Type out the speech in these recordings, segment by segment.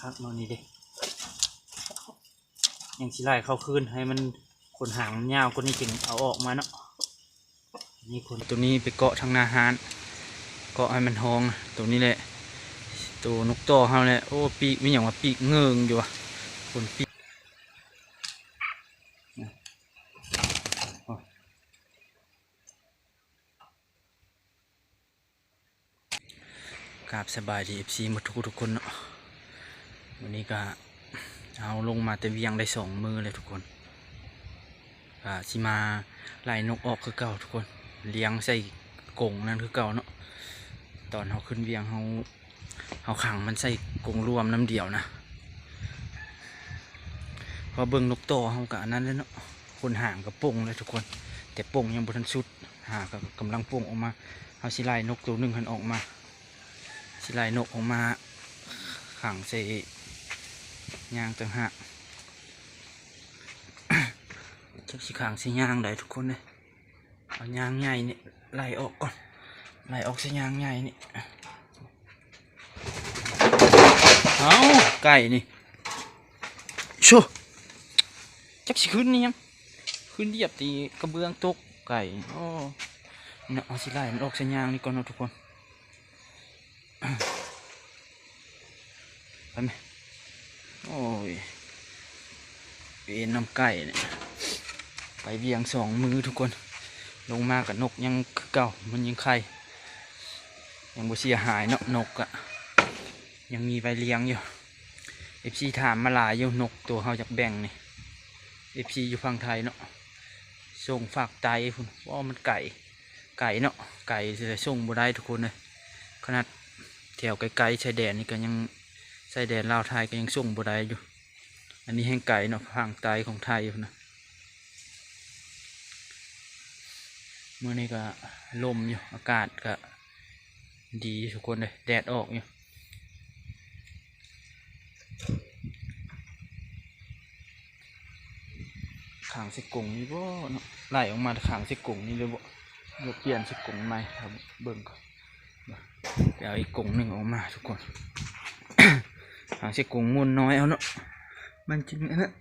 คักๆ เนาะ นี่เด้ ยังสิไล่เข้าคืน ให้มันขนหางมันยาวกว่านี้จึงเอาออกมาเนาะ นี่ขน ตัวนี้ไปเกาะทางหน้าฮ้าน เกาะให้มันฮ้อง ตัวนี้แหละ ตัวนกต่อเฮาแหละ โอ้ ปีก มีหยังว่าปีกเงิงอยู่วะ ขนปีก กราบสบายดี เอฟซี หมดทุกทุกคนเนาะ วันนี้ก็เอาลงมาแต่เวียงได้สองมื้อเลยทุกคน ก็สิมาไล่นกออกคือเก่าทุกคน เลี้ยงใส่กรงนั่นคือเก่าเนาะ ตอนเฮาขึ้นเวียงเฮา เฮาขังมันใส่กรงรวมน้ำเดียวนะ พอเบิ่งนกต่อเฮาก็อันนั้นเลยเนาะ ขนหางก็ป่งแล้วทุกคน แต่ป่งยังบ่ทันสุด หางก็กำลังป่งออกมา เฮาสิไล่นกตัวหนึ่งหั้นออกมา สิไล่นกออกมาขังใส่ยางต่างหาก จักสิขังใส่ยางใดทุกคนเด้ เอายางใหญ่นี่ไล่ออกก่อน ไล่ออกใส่ยางใหญ่นี่ เอ้า ไก่นี่ โช จักสิขึ้นนี่ยัง ขึ้นเหยียบตีกระเบื้องตกไก่ โอ้ เนาะ เอาสิไล่มันออกใส่ยางนี่ก่อนเนาะทุกคน ไปไหม โอ้ย เวนนำไก่เนี่ย ไปเวียงสองมื้อทุกคน ลงมากับนกยังคือเก่า มันยังไข่ ยังบ่เสียหายเนาะ นกอะ ยังมีไว้เลี้ยงอยู่ เอฟซี ถามมาหลายอยู่ นกตัวเฮาอยากแบ่งนี่ เอฟซี อยู่ฝั่งไทยเนาะ ส่งฝากไตพุ้น ว้า มันไกล ไกลเนาะ ไกล แต่ส่งบ่ได้ทุกคนเลย ขนาดแถวไกลๆ ชายแดนนี่ก็ยัง ชายแดนลาวไทยก็ยังส่งบ่ได้อยู่ อันนี้แฮ่งไกลเนาะ ฝั่งไตของไทยพุ้นนะ มื้อนี้ก็ลมอยู่ อากาศก็ดีทุกคนเลย แดดออกอยู่ ขังใส่กรงนี่บ่เนาะ ไล่ออกมาขังใส่กรงนี่เลยบ่ เดี๋ยวเปลี่ยนใส่กรงใหม่ ถ้าเบิ่งก่อน ไปเอาอีกกรงหนึ่งออกมาทุกคน ขังใส่กรงม่วนน้อยเอาเนาะ มันจึงอันนั้น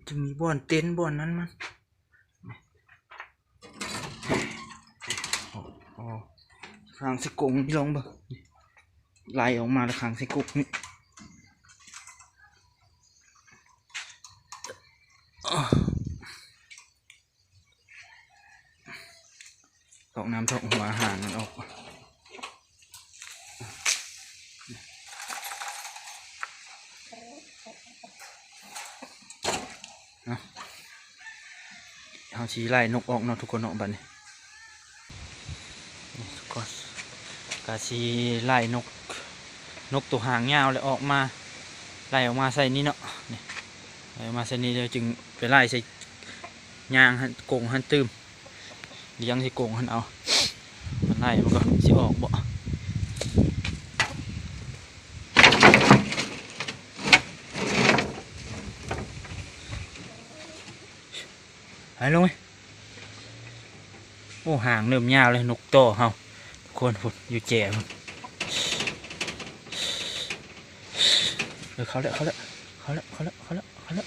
จึงมีบ่อนเต็นท์บ่อนนั้นมัน โอ้ ขังใส่กรงนี่ลองเบิ่ง ไล่ออกมาแล้วขังใส่กรงนี่ ตอกน้ำตอกหัวอาหารมันออก เนาะ เฮาสิไล่นกออกเนาะทุกคนเนาะ บัดนี้ นี่ทุกคน ก็สิไล่นก นกตัวหางยาวแล้วออกมา ไล่ออกมาใส่นี่เนาะ นี่ ไล่ออกมาใส่นี่แล้วจึงไปไล่ใส่ยางหั่น กรงหั่นตื่ม เลี้ยงใส่กรงหั่นเอา มันไล่มันก็สิออกบ่ หายลงไหม โอ้ หางเริ่มยาวเลย นกต่อเฮา ทุกคนพุ้น อยู่แจพุ้น เออ เข้าแล้ว เข้าแล้ว เข้าแล้ว เข้าแล้ว เข้าแล้ว เข้าแล้ว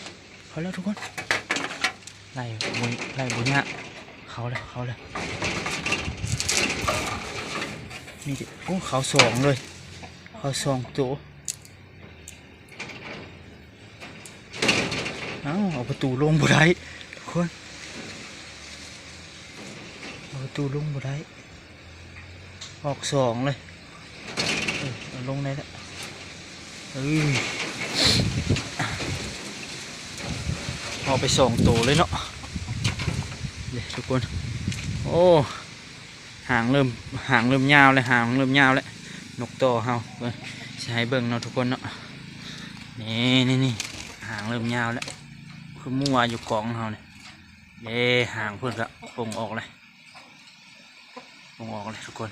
เข้าแล้วทุกคน ไล่บ่ ไล่บ่ยาก เข้าแล้ว เข้าแล้ว นี่ โอ้ เข้าสองเลย เข้าสองตัว เอ้า เอาประตูลงบ่ได้ทุกคน เอาประตูลงบ่ได้ ออกสองเลย เออ เอาลงได้แล้ว เออ ออกไปสองตัวเลยเนาะ เด้ทุกคน โอ้ หางเริ่ม หางเริ่มยาวแล้ว หางเริ่มยาวแล้ว นกต่อเฮา เบิ่ง สิให้เบิ่งเนาะทุกคนเนาะ นี่ นี่ นี่ หางเริ่มยาวแล้ว คือมั่วอยู่กองเฮานี่ เด้ หางเพิ่นก็ป่งออกเลย ป่งออกเลยทุกคน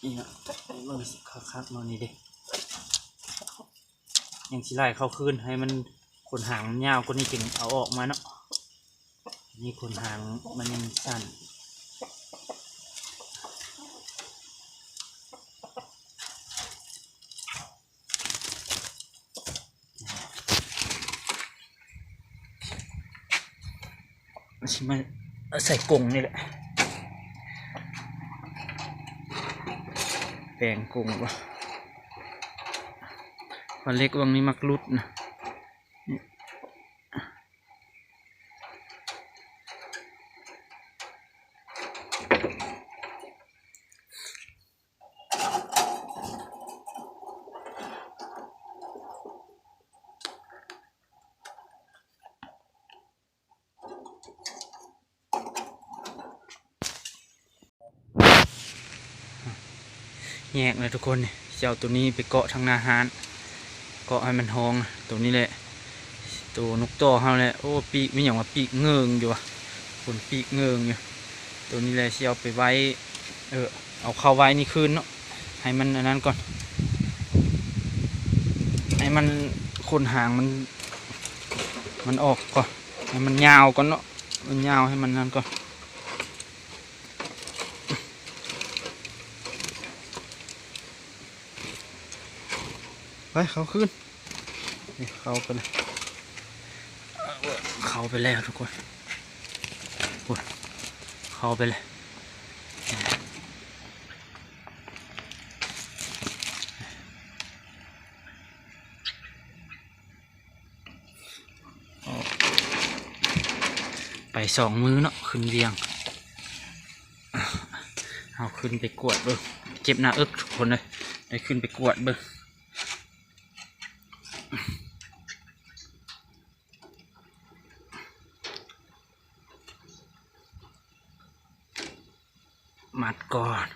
นี่เนาะ เบิ่งคักๆ เนาะ นี่เด้ ยังสิไล่เข้าคืน ให้มันขนหางมันยาวกว่านี้จึงเอาออกมาเนาะ นี่ขนหางมันยังสั้น ຊິມາໃສ່ກົງນີ້ແຫຼະ ແປງກົງບໍ່ ວ່າເຫຼັກຫວ່າງນີ້ມັກຫຼຸດນະ. ແຍກແລ້ວທຸກຄົນ ນີ້ຊິເອົາໂຕນີ້ໄປເກາະທາງໜ້າຮ້ານ ເກາະໃຫ້ມັນຮອງ ໂຕນີ້ແຫຼະ ໂຕນົກຕໍ່ເຮົາແຫຼະ. ໂອ້ ປີກ ມີຫຍັງວ່າປີກເງິ່ງຢູ່ວະ ຄົນປີກເງິ່ງຢູ່. ໂຕນີ້ແຫຼະຊິເອົາໄປໄວ້ ເອີ ເອົາເຂົ້າໄວ້ນີ້ຄືນເນາະ ໃຫ້ມັນອັນນັ້ນກ່ອນ ໃຫ້ມັນ ຂົນຫາງມັນ ມັນອອກກ່ອນ ໃຫ້ມັນຍາວກ່ອນເນາະ ມັນຍາວໃຫ້ມັນນັ້ນກ່ອນ. ໄປ ເຂົ້າຄືນ ນີ້ ເຂົ້າໄປແລ້ວ ເຂົ້າໄປແລ້ວທຸກຄົນ ໂອ້ຍ ເຂົ້າໄປແລ້ວ. ໄປສອງມື້ເນາະ ຂຶ້ນວຽງ ເຮົາຂຶ້ນໄປກວດເບິ່ງ ເຈັບໜ້າເອິກທຸກຄົນເອີຍ ໄດ້ຂຶ້ນໄປກວດເບິ່ງ. ມັດກ່ອນ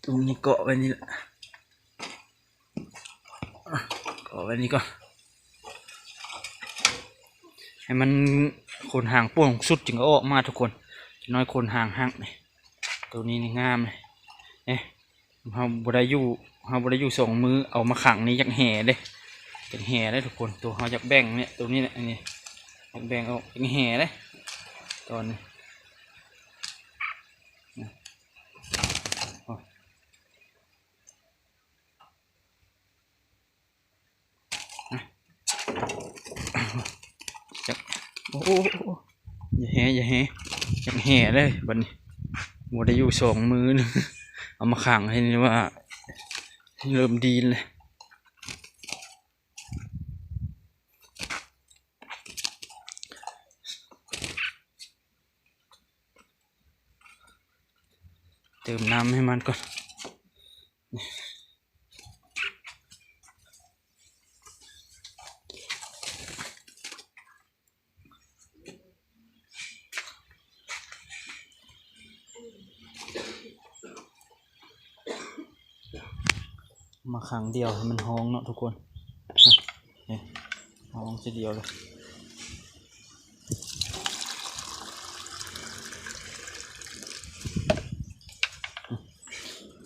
ຕົງນີ້ເກາະໄວ້ນີ້ແຫຼະ ເກາະໄວ້ນີ້ກ່ອນ ໃຫ້ມັນ ຂົນຫາງປ່ວງສຸດຈຶ່ງເອົາອອກມາທຸກຄົນ. ຈັກໜ້ອຍຂົນຫາງຫັກນີ້ ໂຕນີ້ນີ້ງາມເດ ເຮົາບໍ່ໄດ້ຢູ່ ເຮົາບໍ່ໄດ້ຢູ່ສອງມື້ ເອົາມາຂັງນີ້ຢາກແຫ່ເດ້ ຢາກແຫ່ເດ້ທຸກຄົນ. ໂຕເຮົາຢາກແບ່ງນີ້ ໂຕນີ້ແຫຼະ ອັນນີ້ຢາກແບ່ງອອກ ຢາກແຫ່ເດ້ຕອນນີ້. ຈັກ ໂອ້ ໂອ້ ໂອ້ ໂອ້ ຢ່າແຫ່ ຢ່າແຫ່ ຢາກແຫ່ເລີຍບັດນີ້ ບໍ່ໄດ້ຢູ່ສອງມື້ ເອົາມາຂັງໃຫ້ນີ້ວ່າ ເລີ່ມດີນເລີຍ. ເຕີມນ້ຳໃຫ້ມັນກ່ອນ ມາຄັ້ງດຽວໃຫ້ມັນຮ້ອງເນາະທຸກຄົນ ນີ້ ຮ້ອງທີດຽວເລີຍ.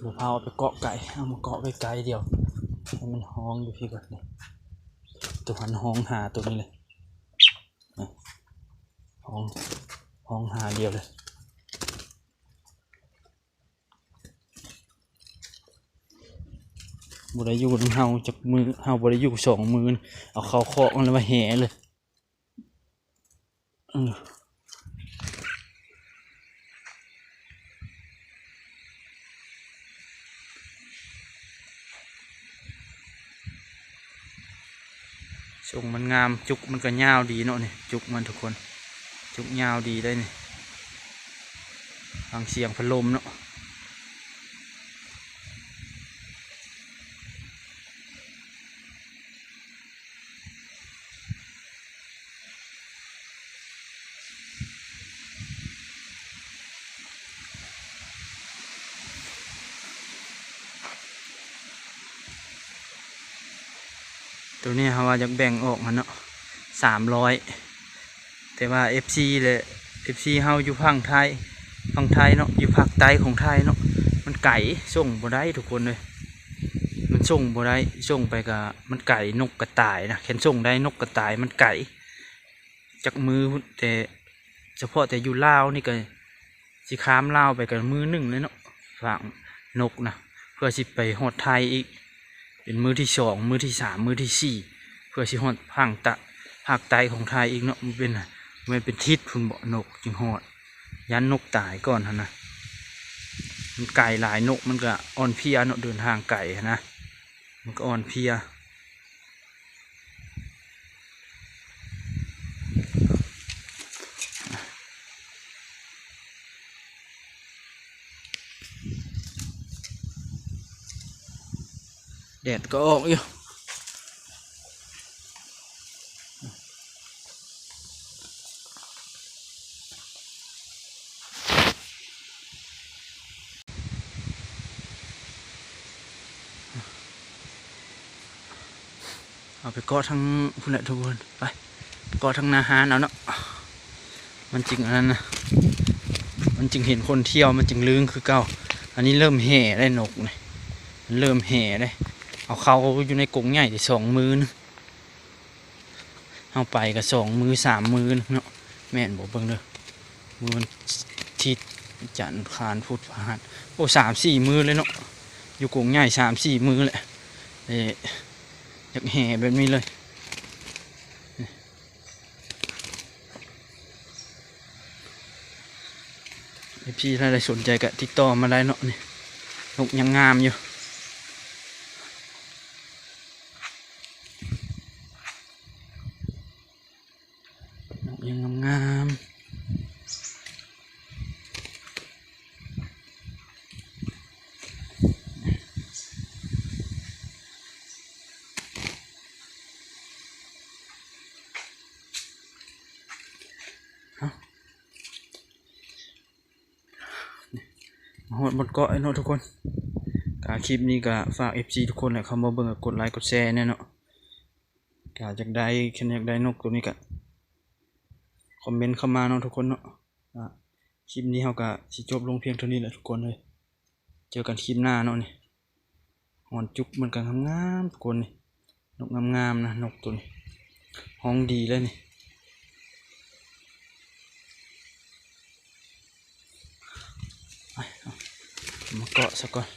ບໍ່ພາເອົາໄປເກາະໄກ ເອົາມາເກາະໄວ້ໄກດຽວ ໃຫ້ມັນຮ້ອງຢູ່ພີ້ກ່ອນ ໂຕຫັ້ນຮ້ອງຫາໂຕນີ້ເລີຍ ຮ້ອງ ຮ້ອງຫາດຽວເລີຍ. ບໍ່ໄດ້ຢູ່ນຳເຮົາຈັກມື້ ເຮົາບໍ່ໄດ້ຢູ່ສອງມື້ ເອົາເຂົ້າຄອກມັນແລ້ວມາແຫ່ເລີຍ. ເອີ ຊົງມັນງາມ ຈຸກມັນກໍຍາວດີເນາະນີ້ ຈຸກມັນທຸກຄົນ ຈຸກຍາວດີໄດ໋ນີ້ ຟັງສຽງພັດລົມເນາະ. ໂຕນີ້ເຮົາວ່າຢາກແບ່ງອອກຫັ້ນເນາະ ສາມຮ້ອຍ ແຕ່ວ່າເອັຟຊີ ແລະ ເອັຟຊີ ເຮົາຢູ່ຝັ່ງໄທ ຝັ່ງໄທເນາະ ຢູ່ພາກໃຕ້ຂອງໄທເນາະ ມັນໄກ ສົ່ງບໍ່ໄດ້ທຸກຄົນເອີຍ ມັນສົ່ງບໍ່ໄດ້ ສົ່ງໄປກະມັນໄກ ນົກກະຕາຍນະ ຄັນສົ່ງໄດ້ນົກກະຕາຍ ມັນໄກ ຈັກມື້ພຸ້ນ ແຕ່ສະເພາະແຕ່ຢູ່ລາວນີ້ກະຊິຂ້າມລາວໄປກະມື້ໜຶ່ງເລີຍເນາະ ຝາກນົກນະ ພື່ອຊິໄປຮອດໄທອີກ ເປັນມື້ທີສອງ ມື້ທີສາມ ມື້ທີສີ່ ເພື່ອຊິຮອດພາກໃຕ້ ພາກໃຕ້ຂອງໄທອີກເນາະ. ມັນເປັນ ແມ່ນເປັນທິດພຸ້ນເບາະ ນົກຈຶ່ງຮອດ. ຢ້ານນົກຕາຍກ່ອນຫັ້ນນະ ມັນໄກຫຼາຍ ນົກມັນກະອ່ອນເພຍເນາະ ເດີນທາງໄກຫັ້ນນະ ມັນກະອ່ອນເພຍ. ແດດກໍອອກຢູ່. ເອົາໄປເກາະທາງພຸ້ນແຫຼະທຸກຄົນ ໄປເກາະທາງໜ້າຮ້ານເອົາເນາະ. ມັນຈຶ່ງອັນນັ້ນນະ ມັນຈຶ່ງເຫັນຄົນທ່ຽວ ມັນຈຶ່ງລຶ້ງຄືເກົ່າ. ອັນນີ້ເລີ່ມແຫ່ໄດ້ນົກນີ້ ມັນເລີ່ມແຫ່ໄດ້. ເອົາເຂົ້າຢູ່ໃນກົງໃຫຍ່ໄດ້ສອງມື້ນະ ເຮົາໄປກໍສອງມື້ສາມມື້ເນາະ ແມ່ນບໍ່? ເບິ່ງເດີ ມື້ວັນທິດ ຈັນ ອັງຄານ ພຸດ ພະຫັດ ໂອ້ ສາມສີ່ມື້ເລີຍເນາະ ຢູ່ກົງໃຫຍ່ສາມສີ່ມື້ແຫຼະ. ເອີ ຢາກແຫ່ແບບນີ້ເລີຍ. ເອັຟຊີ ຖ້າໃດສົນໃຈກໍຕິດຕໍ່ມາໄດ້ເນາະ. ນີ້ ນົກຍັງງາມຢູ່ ນົກຍັງງາມໆ. ເອົ້າ ມາຮອດບ່ອນເກາະແລ້ວເນາະທຸກຄົນ. ກະຄລິບນີ້ກະຝາກເອັຟຊີທຸກຄົນແຫຼະ ເຂົ້າມາເບິ່ງ ກົດໄລກົດແຊແດ່ເນາະ. ກະຢາກໄດ້ ຄັນຢາກໄດ້ນົກໂຕນີ້ກະຄອມເມັນເຂົ້າມາເນາະທຸກຄົນເນາະ. ກະຄລິບນີ້ເຮົາກະຊິຈົບລົງພຽງເທົ່ານີ້ແຫຼະທຸກຄົນເອີຍ. ເຈີກັນຄລິບໜ້າເນາະ. ນີ້ ຫອນຈຸກມັນກໍງາມໆ ທຸກຄົນ. ນີ້ ນົກງາມໆ ນະ ນົກໂຕນີ້ ຮ້ອງດີເລີຍນີ້. ໄປ ເອົາ ມາເກາະສາກ່ອນ.